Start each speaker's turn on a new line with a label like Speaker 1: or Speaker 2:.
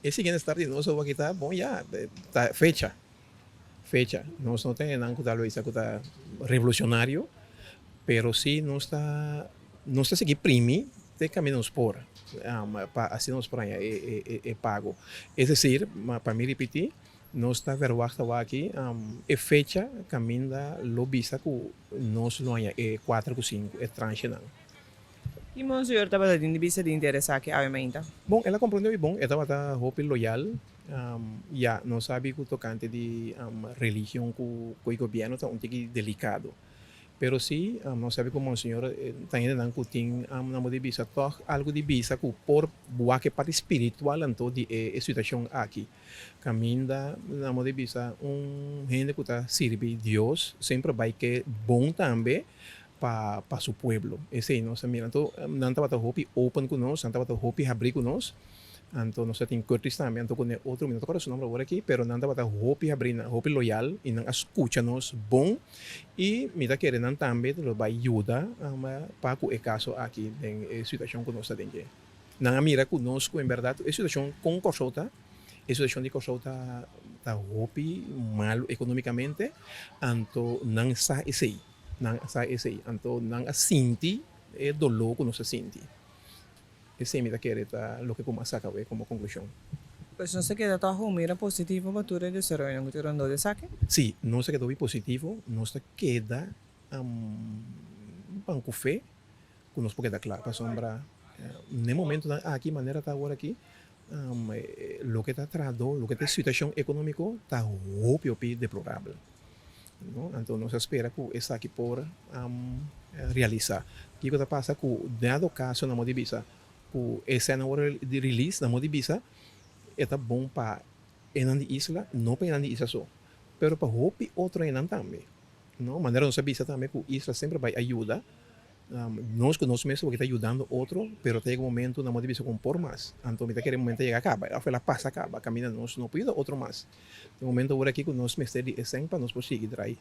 Speaker 1: E siguiente stap di nos awor aki ta, bon ya, ta fecha. Fecha. Nos no ta hendenan ku ta lo bisa ku ta revolucionario, pero si nos ta nos ta sigui primi te kaminda nos por pa asina nos por haña e pago. Es decir, pa mi ripiti, nos ta verwacht awor aki e fecha kaminda lo bisa ku nos lo haña e kuater ku sinku, e tranchenan.
Speaker 2: Ki Monseñor tabata tin di bisa di interes aki awe mainta?
Speaker 1: Bon, el a comprende hopi bon. E tabata hopi loyal. Ya, nos sabi cu tocante di religion cu e gobierno ta un tiki delicado. Pero si, nos sabi cu Monseñor ta hendenan cu tin, nan por di bisa, tog algo di bisa cu por wak e parti spiritual anto di e situacion aki. Caminda, nan por di bisa, un hende cu ta sirbi Dios semper bay ke bon tambe. Pa pa su pueblo. Esei nos a mira. Anto nan tabata hopi open ku nos, nan tabata hopi habrí ku nos. Anto nos a tin Curtis tambe, anto ku ne otro, mi no ta kòrda su nomber awor aki, pero nan tabata hopi habrí, hopi loyal i nan a skucha nos bon i mi ta kere nan tambe lo bai yuda pa ku e kaso aki den e situashon ku nos ta den dje. Nan a mira ku nos ku en bèrdat e situashon kon Kòrsou ta, e situashon di Kòrsou ta ta hopi malu ekonómikamente, anto nan sa esei. Nan a sa esei, anto nan a sinti e doló ku nos a sinti. Esei mi ta kere ta loke ku mi a saka awe komo konklushon.
Speaker 2: Pues nos ta keda tòg un mira positivo pa tur e desaroyonan ku tin rondó di esaki?
Speaker 1: Sí, nos ta keda hopi positivo. Nos ta keda ban ku fe ku nos por keda kla pasobra n'e momentonan aki manera ta awor aki loke ta trahadó, loke ta e situashon ekonómiko ta hopi hopi deplorabel. Anto nos a spera ku esaki por realisá. Kiko ta pasa ku dado kaso nan por di bisa ku e sèn awor di release nan por di bisa e ta bon pa enan di isla, no pa enan di isla so, pero pa hopi otro enan tambe. Manera nos a bisa tambe ku isla semper bai ayuda. Nos ku nos mes ta yudando otro, pero ta yega un momento nan bo ta bisa ku por mas. Anto mi ta kere e momento a yega kaba, òf el a pasa kaba, kaminda nos no por yuda otro mas. E momento awor aki ku nos mester di esèn pa nos por sigui drai.